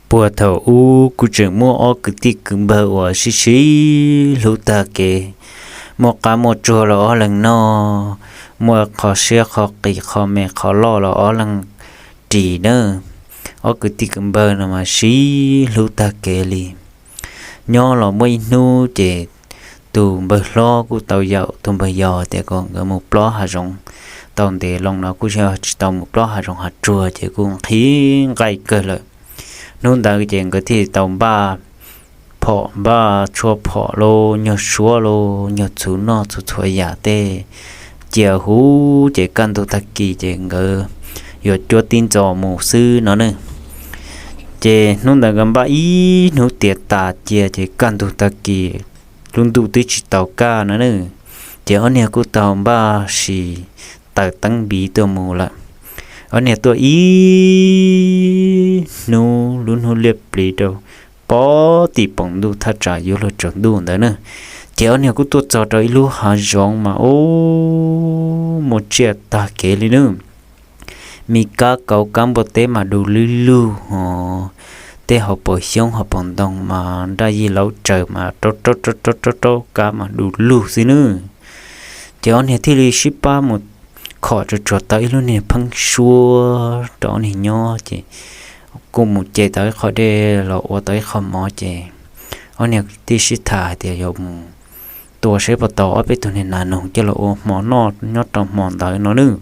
Puag thaum ub kuj tseem muaj ob kwv tij kwv npawg uas sib sib hlub tag kev, muaj qab muaj tsuag los ob leeg noj, muaj qhov siab qhov qis qhov me qhov loj los ob leeg ris na. Ob kwv tij kwv npawg no mas sib hlub tag kev li. Nyob los muaj ib hnub ces tus npawg hlob kuj tau yaum tus npawg yau tias kom nkawd mus plob hav zoov. Tau ntev loo no kuj tsis tau mus plob hav zoov hav tsuag ces kuj nqhis nqaij kawg lawm. Hnub ntawd ces nkawd thiaj tau npaj phom, npaj tshuaj phom los nyuag suab los nyuag txhuv noj txhua txhua yam tej cia huv ces kaj ntug tag kis ces nkawd yuav cuab tib ntxov mus xwb no ne. Ces hnub ntawd nkawd npaj ib hnub tiav tas cia ces kaj ntug tag kis lub ntuj twb tsis tau kaj no ne. Ces ob niag kuj tau npaj sis taws teeb npiv tuaj mus lawm. Ob niag tuaj ib hnub lub hnub liab pliv rau pog tim poom ntuj thaj tsam yuav luag tsaus ntuj ntawd na. Ces ob niag kuj tuaj txog rau ib lub hav zoov mas ub, muaj tsiaj tag kev li nawb. Me kab kauv kab npua teb mas du lug lug hos, tej hauv paus xyoob hauv paus ntoo mas nraj yij laub tsaws mas raub raub raub raub raub kab mas du lug xwb nawb. Ces ob niag thiaj li sib pab mus khom tsuag tsuag tau ib lub niag pheeb suab rau ob niag nyob ces kuj mus ce tau ib qho dej los ua tau ib qho mov ces ob niag thiaj sib tham hais tias yuav mus tua saib puas tau ob peb tug niag nas noog coj los ua hmo noj nyob rau hmo ntawd no nawb.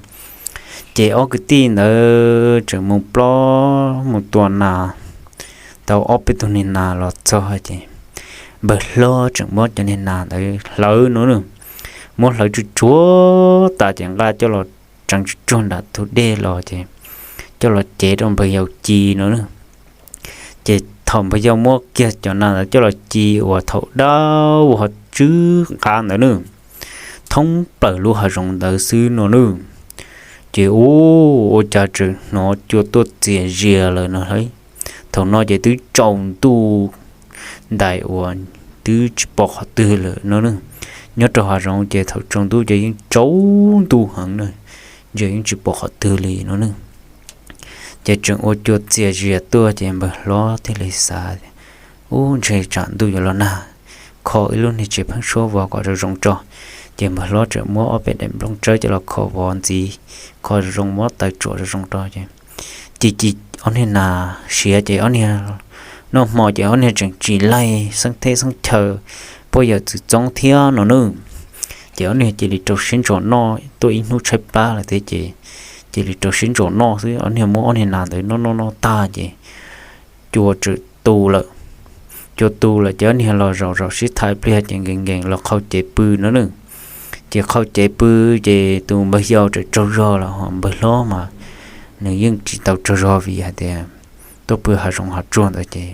Ces ob kwv tij ntawd tseem mus plob mus tua nas tau ob peb tug niag nas los txog ces npawg hlob tseem muab cov niag nas ntawd hlawv no nawb. Muab hlawv tsuag tsuag tas ces nqa coj los tseev tsuag tsuag nram tus dej los ces coj los cev rau npawg yau ci no nawb. Ces thaum npawg yau muab kiag cov nas ntawd coj los ci uas thaum dawb ua ho tsw qab ntawd nawb, thoob plaws lub hav zoov ntawd xwb no nawb. Ces ua, ua cas tseem hnov cua tuaj txias zias lawm no hlawv. Thaum no ces twb tsaus ntuj ntais uas twb tsis pom qhov twg lawm no nawb. Nyob rau hav zoov ces thaum tsaus ntuj ces yeej tsaus ntuj heev na, ces yeej tsis pom qhov twg li no nawb. Ces tseem ua cua txias zias tuaj ces npawg hlob thiaj li xav, ub, ntshe tsam ntuj yuav los nag, kho ib lub niag tsev pheeb suab vov kom zoo zoo tso. Ces npawg hlob tseem muab ob peb daim nplooj tsawb coj los kho vov ntxiv, kho zoo zoo muab taws tsuam zoo zoo rau ces ci ci ob niag nas siav ces ob niag noj hmo ces ob niag tseem tsis laig xeeb teb xeeb chaw, poj yawm txwv txoob thiab no nawb. Ces ob niag cia li rau siab ntso noj tuaj ib hnub tshaib plab lawm thiab ces cia li rau siab ntso noj xwb. Ob niag muab ob niag nas ntawd noj noj noj tag ces cua tseem tu lawm. Cua tu lawm ces ob niag los zaum zaum sib tham ib pliag ces nkees nkees los qhau cev pw no nawb. Ces qhau cev pw ces tus npawg yau tseem tsaug zog los ho npawg hlob mas nws yeej tsis tau tsaug zog vim hais tias tuaj pw hav zoov hav tsuag ntawd ces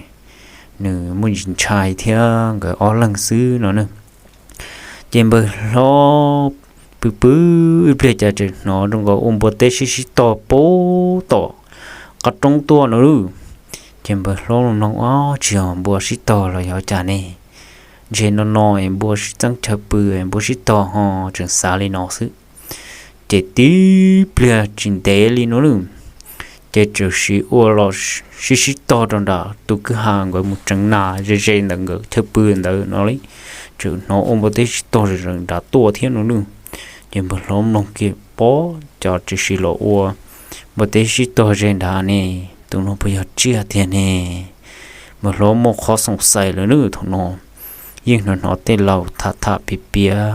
nws muaj ntsis ntshai thiab nkawd ob leeg xwb no nawb. Ces npawg hlob pw pw ib pliag cas tseem hnov zoo nkaus ua npua teb sib sib tog pem tom qab roob tuaj no lauj. Ces npawg hlob mloog mloog, ob, tsis yog npua sib tog los yog cas ne? Ntshe no no es npua sib txeeb chaw pw es npua sib tog ho, tseem xav li no xwb. Ces tib pliag tsis ntev li no nawb, ces txawm sim ua los sib sib tog rau nram tus kwj ha nkawd mus tseev nas ze ze ntawm nkawd chaw pw ntawd no li. Txawm hnov ua npua teb sib tog ze ze nrad tuaj thiab no nawb. Ces npawg hlob mloog kiag, pob, cas txawm sim los ua npua teb sib tog ze nrad ne, tus no puas yog tsiaj tiag ne? Npawg hlob muaj qhov xoom xais lawm nawb. Thaum no yeej hnov hnov tej laus tham tham piav piav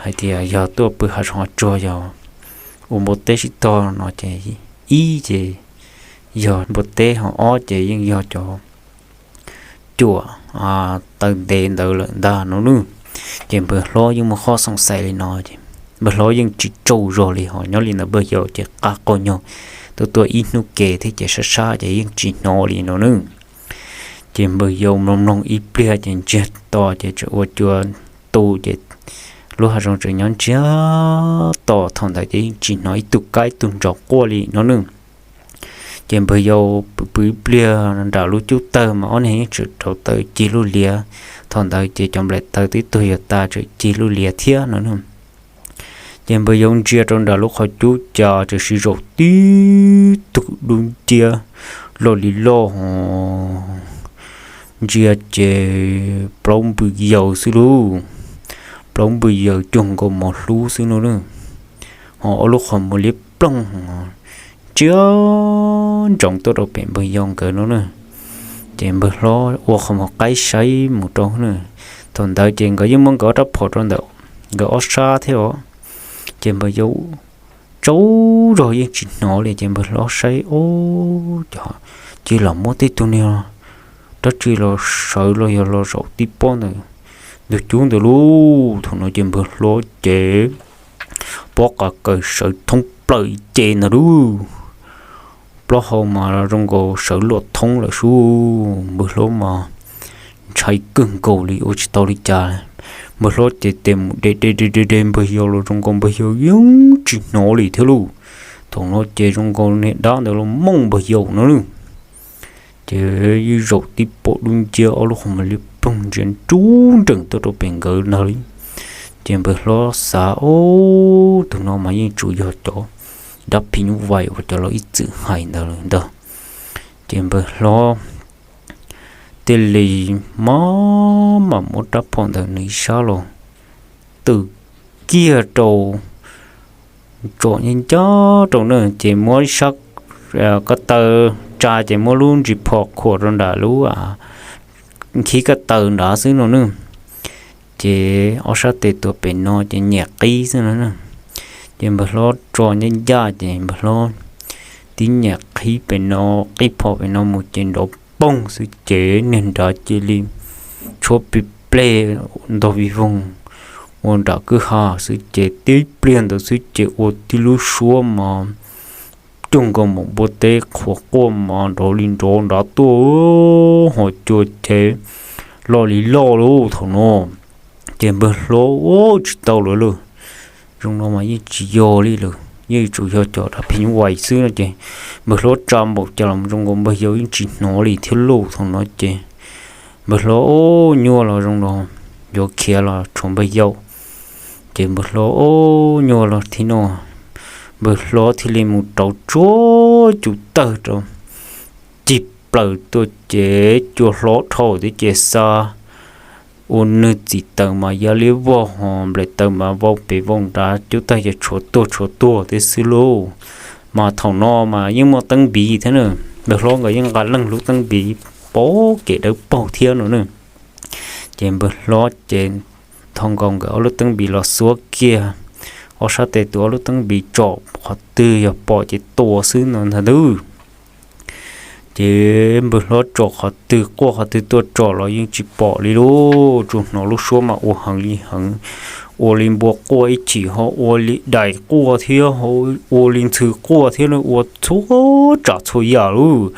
hais tias yog tuaj pw hav zoov hav tsuag yog ua npua teb sib tog no ces ib ces yog npua teb, ho ob ces yeej yog cov cuam taw ntev ntawd lawm ntag no nawb. Ces npawg hlob yeej muaj qhov xoom xais li no ces npawg hlob yeej tsis tsaug zog li, ho nyob li ntawd npawg yau ces qab qaug nyog tuaj tuaj ib hnub ke thiab ces sab sab ces yeej tsis hnov li no nawb. Ces npawg yau mloog mloog ib pliag ces ntsiag to ces txawm ua cua tu ces lub hav zoov tseem nyob ntsiag to. Thaum ntawd ces yeej tsis hnov ib tug kab ib tug ntsos quaj li no nawb. Ces npawg yau pw pw ib pliag nram lub cub tawg mas ob niag yeej tseem rauv taws cig lub liav. Thaum ntawd ces cov nplaim taws twb tuag yuav tas tseem cig lub liav thiab no nawb. Ces npawg yau ntsia rau nram lub qhov cub cas txawm sim zaum tib tug dub nciab loj li loj ho ntsia ces plaub npws yaws xwb lauj, plaub npws yaws cuag nkaus mos hlub xwb no na. Ho ob lub qhov muag liab ploog ntsia ntsoov tuaj rau pem npawg yau nkawd no na. Ces npawg hlob ua qhov muag qaib saib mus rau na. Thaum ntawd ces nkawd yeej muab nkawd ob rab phom rau ntawm nkawd ob sab thiab os. Ces npawg yau tsaug zog yeej tsis hnov li, ces npawg hlob saib ob, ces los muab tej tug niag dab tsi los sawv los yog los zaum tib pob ntawm ntug cub ntawd lauj. Thaum no ces npawg hlob ces pob qa kaws sawv thoob plaws ib ce ntag lauj. Plaub hau mas zoo nkaus sawv luaj thoob lawm sub. Npawg hlob mas ntshai kawg nkaus li ua tsis tau li cas. Npawg hlob ces tes mus de de de de de npawg yau los zoo nkaus npawg yau yeej tsis hnov li thiab lauj. Thaum no ces zoo nkaus niag dab ntawd los mooj npawg yau no lauj. Ces yeej zaum tib pob dub nciab ob lub qhov muag liab ploog ntsia nruj nreem tuaj rau pem nkawd ntag li. Ces npawg hlob xav ob, tus no mas yeej tsuas yog cov dab phim nyuj vais uas cov laus ib txwm hais ntawd ntag. Ces npawg hlob thiaj li maj mam muab rab phom ntawm nws ib sab los twm kiag rau, tsom ncaj ncaj rau na, ces muab ib sab ko taw tsa ces muab lub ntsis phom khuam rau nram lub nkhib ko taw nrad xwb no na. Ces ob sab tes tuav pem no ces nyem qhib xwb no na. Ces npawg hlob tso ncaj ncaj ces npawg hlob tib nyem qhib pem no, qhib phom pem no mus ces nrov poog xwb ces niag nrad cia li tshuab plig pleg ntog vij voog ua nram kwj ha xwb ces tib pliag ntawd xwb ces ua tib lub suab mos cuag nkaus mus npua teb qhuav quaj mos nrov li nrov nrad tuaj, ho cua ces loj li loj lauj thaum no. Ces npawg hlob ua tsis tau lawm lauj. Zoo no mas yeej tsis yog li lawm, yeej tsuas yog cov dab phim nyuj vais xwb no ces npawg hlob tsa npaum cas los zoo nkaus npawg yau yeej tsis hnov li thiab lauj thaum no ces npawg hlob ua nyuaj los zoo no yuav khiav los tshuav npawg yau. Ces npawg hlob ua nyuaj los thiab no, npawg hlob thiaj li mus rauv tsuag cub tawg rau cig plaws tuaj ces cua hlob dhau thiab ces xa ua nws txim taws mas ya liab vog ho nplaim taws mas vau pem vau nrad cub tawg ces tshuav tuag tshuav tuag thiab xwb lauj. Mas thaum no mas yeej muaj teeb npiv thiab na, npawg hlob nkawd yeej nqa leej lub teeb npiv pov kev dawb paug thiab no na. Ces npawg hlob ces thov nkaus nkawd ob lub teeb npiv los xuab kiag, ob sab tes tus ob lub teeb npiv tsom qhov twg yog pom ces tua xwb no ntag ntag. Ces npawg hlob tsom qhov twg quaj qhov twg tuaj tsom los yeej tsis pom li lauj, tsuas hnov lub suab mas ua heev li heev, ua li npua quaj ib chim ho ua li dais quaj thiab ho ua li ntxhw quaj thiab ua txhua tsav txhua yam lauj.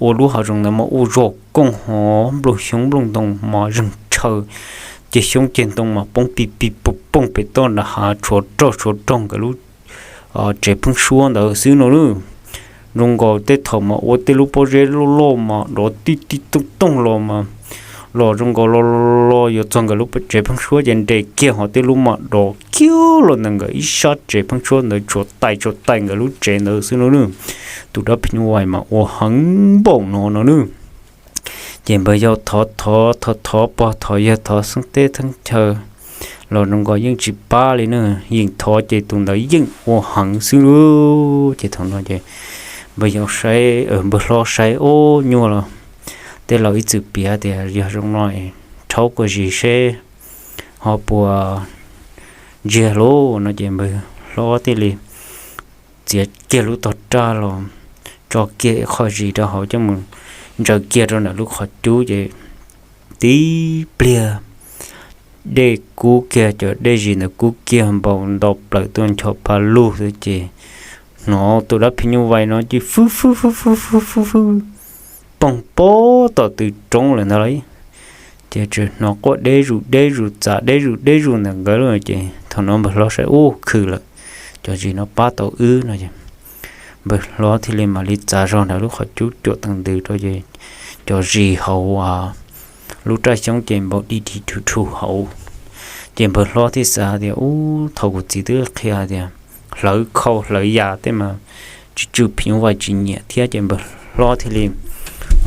Ua lub hav zoov ntawd mas ua zog kooj ho nplooj xyoob nplooj ntoo mas zeeg tshaw, ceg xyoob ceg ntoo mas poob pig pig poog poog pem toj nram hav tshuav raug tshuav raug nkawd lub tsev pheeb suab ntawd xwb no lauj. Zoo nkaus tej thaum mas ua tej lub pob zeb loj loj mas dov tij tij tooj tooj los mas los zoo nkaus los los yuav txog nkawd lub tsev pheeb suab ces nres kiag ho tej lub mas dov kiag los ntawm nkawd ib sab tsev pheeb suab ntawd tshuav tais tshuav tais nkawd lub tsev ntawd xwb no lauj. Tus dab phim nyuj vais mas ua heev npaum no no lauj. Ces npawg yau thov thov thov thov pog thov yawg thov xeeb teb theeb chaw los zoo nkaus yeej tsis pab li na, yeej thov ces tus ntawd yeej ua heev xwb lauj. Ces thaum no ces npawg yau saib, npawg hlob saib ua nyuaj los tej laus ib txwm piav tias yog zoo no rhaub kuj zis seb ho puas ntsiag lauj no ces npawg hlob thiaj li txiav kiag lub tog raj los tso kiag ib qho zis rau hauv coj mus ntsaws kiag rau ntawm lub qhov cub ces tib pliag dej kub kiag, cov dej zis ntawd kub kiag npau nto plaws tuaj ncho pa lug xwb ces hnov tus dab phim nyuj vais no ces fwb fwb fwb fwb fwb fwb fwb poog pob tom tw roob lawm ntag lauj. Ces tseem hnov quaj deb zus deb zus txav deb zus deb zus ntawm nkawd lawm ces thaum no npawg hlob saib ua khwm lawm, cov zis no pab tau wb no es npawg hlob thiaj li mam li txav zog ntawm lub qhov cub cuam tau ntws rau ces cov zis hauv lub raj xyoob ces npau di di rhu rhu hauv. Ces npawg hlob thiaj xav tias ub thaum kuv txiv twb qhia tias hlawv khau hlawv yas tej mas tsis tsw phim nyuj vais tsis nyiam thiab ces npawg hlob thiaj li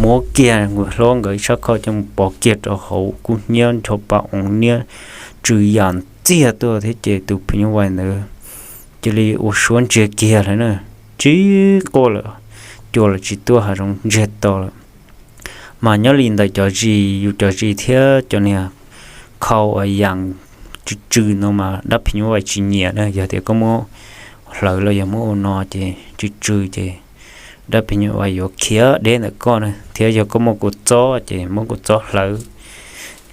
muab kiag npawg hlob nkawd ib sab khau coj mus pov kiag rau hauv kub hnyiab nrho pa oov niab tsw yam ntxiag tuaj thiab ces tus phim nyuj vais ntawd cia li ua suab ntsiag kiag lawm na, tsis quaj lawm, cua los tsis tuaj hav zoov ntsiag to lawm. Mas nyob li ntawm cov zis, yus cov zis thiab cov niag khau uas yam tsw tsw no mas dab phim nyuj vais tsis nyiam na. Yog tias koj muab hlawv los yog muab ua no ces tsw tsw ces dab phim nyuj vais yuav khiav deb ntawm koj na, thiab yog koj muab kua txob ces muab kua txob hlawv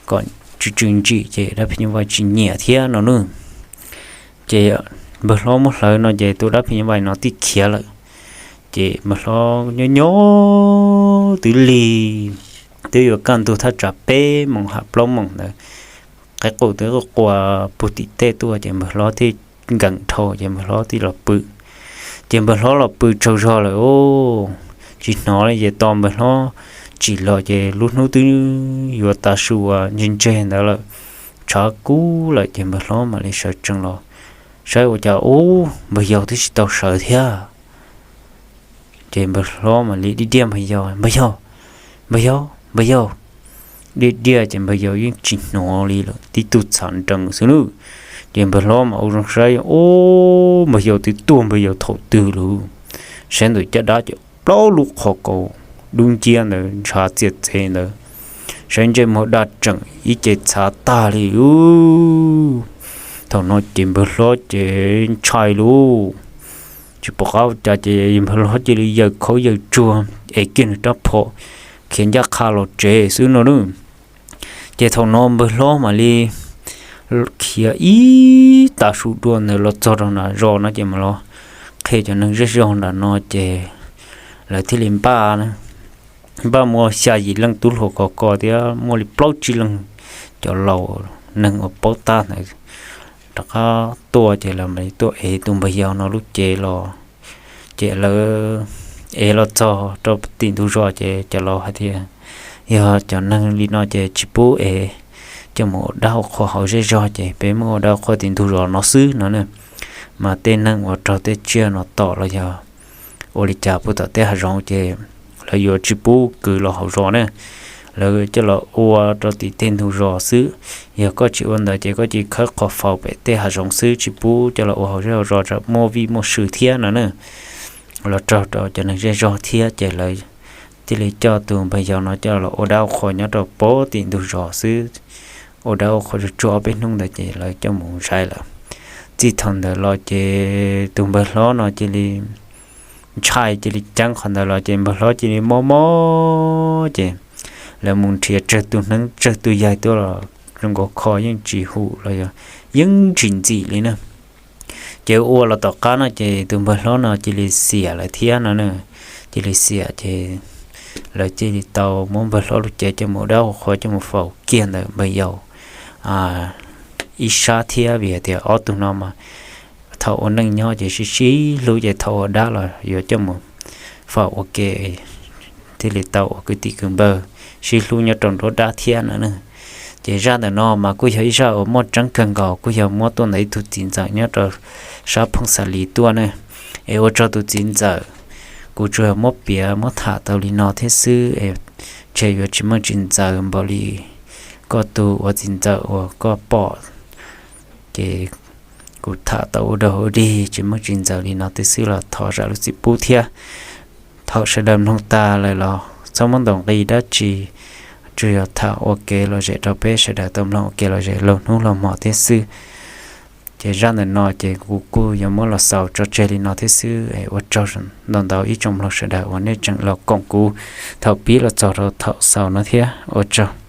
kom tsw tsw ntsim ces dab phim nyuj vais tsis nyiam thiab no nawb. Ces npawg hlob muab hlawv no ces tus dab phim nyuj vais no tib khiav lawm. Ces npawg hlob nyob nyob twb lig, twb yuav kaj ntug thaj tsam peb moos ham plaub moos ntawd, qaib qus twb qua puag tim tej tuaj ces npawg hlob thiaj nkees dhau ces npawg hlob thiaj los pw. Ces npawg hlob los pw tsaug zog lawm os, tsis hnov li ces tos npawg hlob tsim los ces lub hnub twb yuav tav su uas ntseg ntseg ntawd lawm, tshav kub lawm ces npawg hlob mam li sawv tsees los saib ua cas ub npawg yau twb tsis tau sawv thiab. Ces npawg hlob mam li diaj diaj npawg yau, npawg yau, npawg yau, npawg yau, diaj diaj ces npawg yau yeej tsis hnov li lawm, tib tug txhav nrees xwb nawb. Ces npawg hlob mam ua zoo saib, ub npawg yau twb tuag npawg yau thaum twg lawm, saib ntawm caj dab ces plaub lub qhov kaus dub nciab ntawd ntshav txias txev ntawd, saib ntsej muag daj tseem ib ce txhav tag li. Thaum no ces npawg hlob ces ntshai lauj, tsis pom qab ua cas ces npawg hlob cia li yawm khaub yawm tsuag ev kiag nws rab phom khiav ncaj qha los tsev xwb no nawb. Ces thaum no npawg hlob mam li khiav ib tav su dua ntawd los txog rau nram zos no ces mam los qhia cov neeg zej zog nram no ces lawv thiaj li npaj, npaj muaj xya yim leej tub hluas khov kho thiab muaj li plaub tsib leeg cov laus neeg uas paub tab ntawd rov qab tuaj ces lawv mam li tuaj ev tus npawg yau no lub cev los. Ces lawv ev los txog rau tim ntug zos ces cov laus hais tias, yog cov neeg li no ces tsis pub ev coj mus ua dab ua qhua hauv zej zog ces peb muab ua dab ua qhua tim ntug zos no xwb no na. Mas tej neeg uas raug tej tsiaj no tom los yog ua li cas puag tom tej hav zoov ces lawv yuav tsis pub kwv los hauv zos na. Lawv coj los ua rau tim tej ntug zos xwb. Yog koj tsis ua ntawd ces koj cia li khawb qhov faus pem tej hav zoov xwb, tsis pub coj los ua hauv zej hauv zos, muaj vij muaj sw thiab no na. Los raug rau cov neeg zej zog thiab ces lawv thiaj li coj tus npawg yau no coj los ua dab ua qhua nyob rau pem tim ntug zos xwb. Ua dab ua qhua tsuag tsuag ob peb hnub ntawd ces lawv coj mus zais lawm. Txij thaum ntawd los ces tus npawg hlob no cia li ntshai, cia li ceeb qhov ntawd los ces npawg hlob cia li mob mob ces lawv mus nrhiav tsawg tus neeb tsawg tus yaig tuaj los zoo nkaus kho yeej tsis hum los yog yeej tsis ntxim li na. Ces ua los tom qab no ces tus npawg hlob no cia li xiam lawm thiab no na. Cia li xiam ces lawv cia li tau muab npawg hlob lub cev coj mus ua dab ua qhua coj mus faus kiag ntawm npawg yau ib sab thiab, vim hais tias ob tug no mas thaum ua neej nyob ces sib sib hlub ces thaum ua dab los yuav coj mus faus ua ke, thiaj li tau ua kwv tij kwv npawg sib hlub nyob rau nruab dab thiab no na. Ces zaj ntawm no mas kuj yog ib zaj uas muaj tseeb kawg nkaus, kuj yog muab tuaj ntawm ib tug txiv ntxawm nyob rau sab Phooj Xav Lis tuaj ne. Es ua tsaug tus txiv ntxawm, kuv tsuas muab piav muab tham tau li no thiab xwb es ntshe yuav tsis meej tsis ntxaws npaum li koj tus ua txiv ntxawm uas koj pom. Ces kuv tham tau ua dog ua dig tsis meej tsis ntxaws li no thiab xwb los thov zam lub txim pub thiab. Thaum sawv daws mloog tas lawm los txhob muab ntaus nqi dab tsi, tsuas yog tham ua kev lom zem rau peb sawv daws tau mloog ua kev lom zem laug hnub laug hmo thiab xwb. Ces zaj ntawm no ces kuv kuj yuav muab los xaus tso tseg li no thiab xwb es ua tsaug ntau ntau ib tsoom mloog sawv daws uas nej tseem los koom kuv thaum pib los txog rau thaum xaus no thiab ua tsaug.